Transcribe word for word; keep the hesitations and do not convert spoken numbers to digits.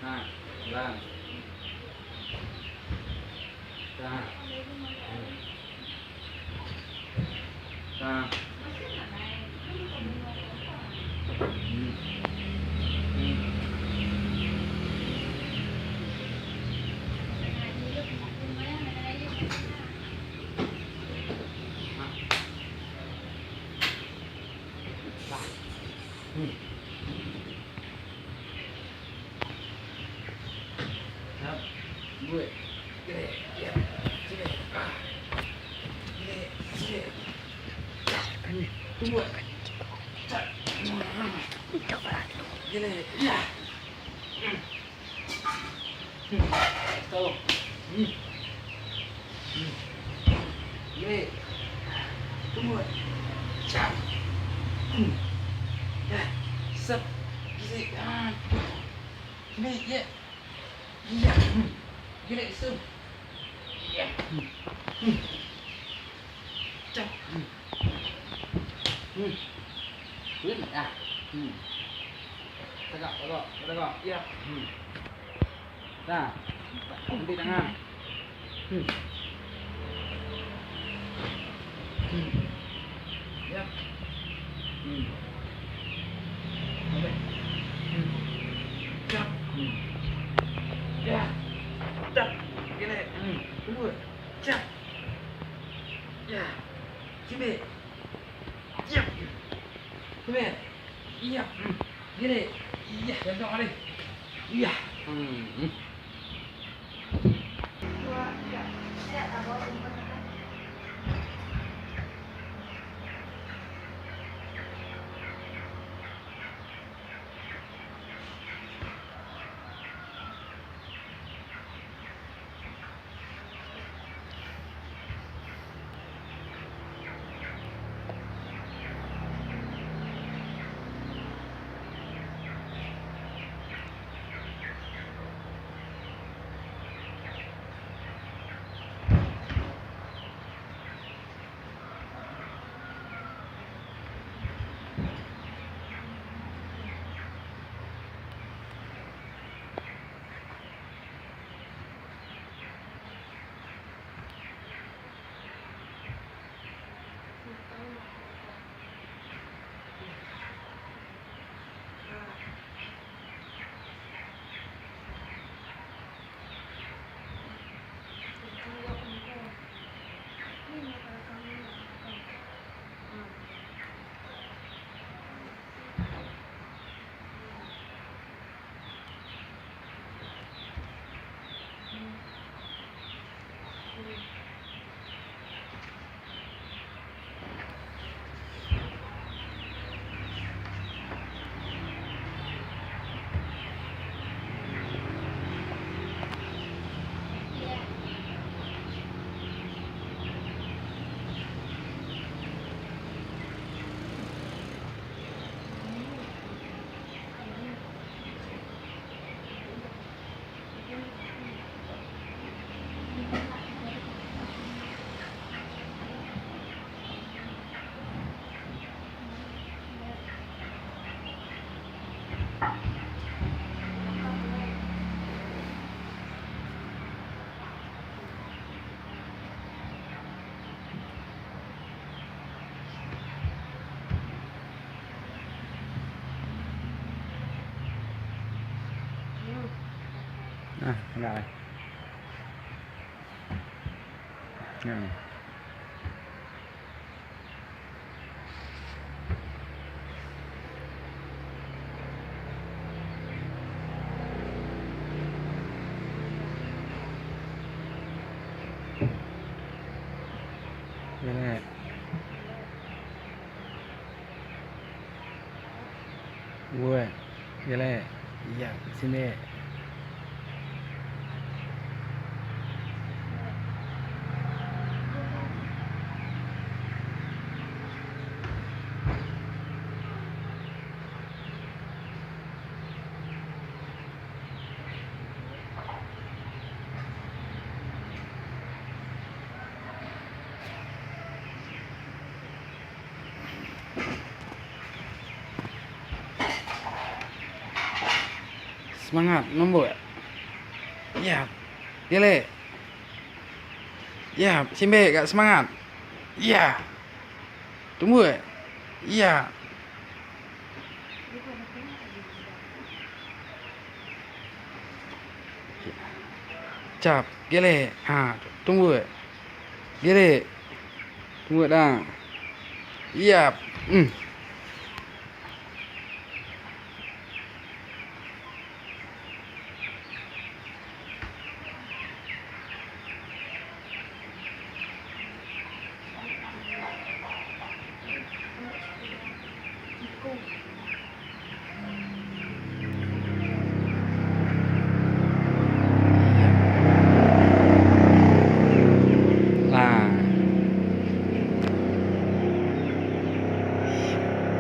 Nah, ulang. Nah. Nah. Hmm. Hmm. Nah. Hmm. Siap. Buat. Gerak. Ya. Sini. Ah. Gerak. Sini. Tunggu. Cak. Gerak. Ya. Hmm. Tolong. Hmm. Hmm. Gerak. Tunggu. Siap. Hmm. Ya. Sep. Gerak. Ah. Gerak, ya. Ya. Hmm. Gerak, sep. Ya. Hmm. Hmm. Siap. Hmm. Hmm. Turun. Ya. Hmm. Tagak, tagak, tagak. Ya. Hmm. Nah, ambil tangan. Hmm. Hmm. Ya. Hmm. Ambil. Hmm. Ya. Hmm. Ya. Tap. Gini. Hmm. Tunggu. Cak. Ya. Sini. Ya. Sini. Iya. Hmm. Gini. Iya. Gendong, Ari. Iya. Hmm. Hmm. Nah, enggak lah. Nah. Buat. Jelek. Iya, sini. Semangat, nombok. Yap. Gelek. Yap, simbek, agak semangat. Yap. Tumbuak. Yap. Cap, gelek. Ha, tumbuak. Gelek. Tumbuak, dang. Yap. Hmm.